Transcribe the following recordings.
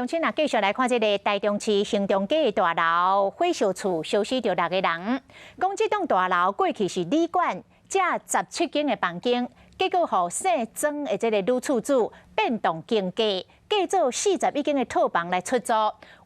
鄉親啊，繼續來看這个台中市興中街的大樓火燒厝，燒死著六个人。講這棟大樓過去是旅館，遮17間的房間，結果予姓莊的這个女厝主變動金價，改做41間的套房來出租，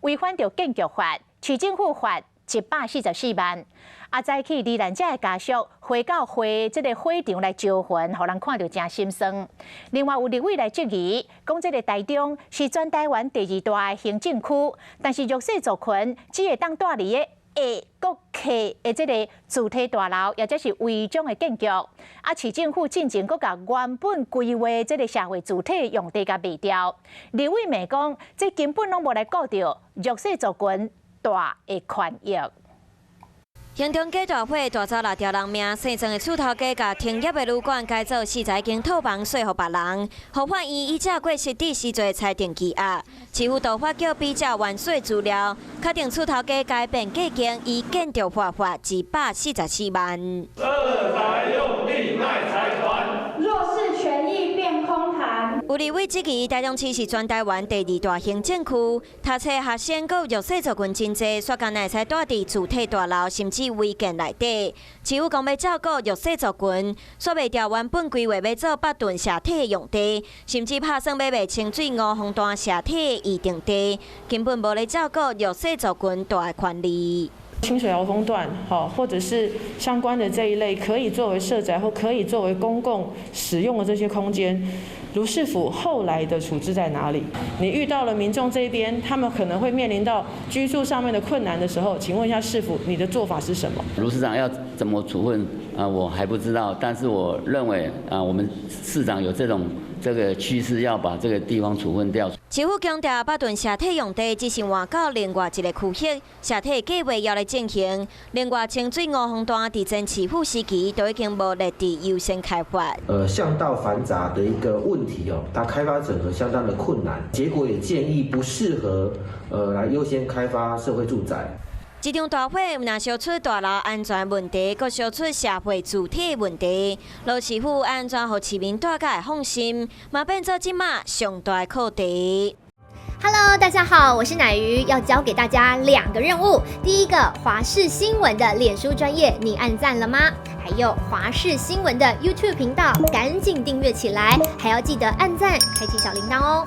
違反著建築法，市政府罰144萬。啊，早起罹難者的家屬回到火這个火場來招魂，予人看著誠心酸。另外有立委來質疑，講這个台中是全台灣第二大的行政區，但是弱勢族群只會當蹛佇个下國客的這个住宅大樓，抑者是違章的建築。啊，市政府進前閣共原本規劃這个社會住宅用地共賣掉。立委罵講，這根本攏無來顧著弱勢族群蹛的權益。興中街大火帶走六條人命，姓莊的厝頭家共停業的旅館改做41間套房，稅予別人。予法院依照過失致死罪裁定羈押。市府就發叫比照原稅資料，確定厝頭家改變價金，依建築法罰144萬。社宅用地賣財團，弱勢權益變空談。有立委質疑，台中市是全台灣第二大行政區，讀冊學生閣弱勢族群真濟，煞干焦會使蹛佇住宅大樓，甚至違建內底。市府講欲照顧弱勢族群，煞賣掉原本規劃欲做北屯社體的用地，甚至拍算欲賣清水吳鳳段社體的預定地，根本無咧照顧弱勢族群蹛的權利。清水瑤峰段，好，或者是相關的這一類可以作為社宅或可以作為公共使用的這些空間，盧市府後來的處置在哪裡？你遇到了民眾這邊，他們可能會面臨到居住上面的困難的時候，請問一下市府，你的做法是什麼？盧市長要怎麼處分啊？我還不知道，但是我認為啊，我們市長有這種這個趨勢，要把這個地方處分掉。市府強調，北屯社體用地只是換到另外一个區域，社體計劃猶咧進行。另外，清水吳鳳段佇前市府時期都已經無列佇優先開發。巷道繁雜的一個問題哦，它開發整合相當的困難，結果也建議不適合來優先開發社會住宅。這場大火毋但燒出大樓安全問題，閣燒出社會住宅問題。盧市府按怎予市民蹛才會放心，嘛變做這馬上大的課題。 Hello，大家好，我是乃瑜，要交給大家兩個任務。第一個，華視新聞的臉書專頁，你按讚了嗎？還有華視新聞的 YouTube 頻道，趕緊訂閱起來，還要記得按讚，開啟小鈴鐺哦。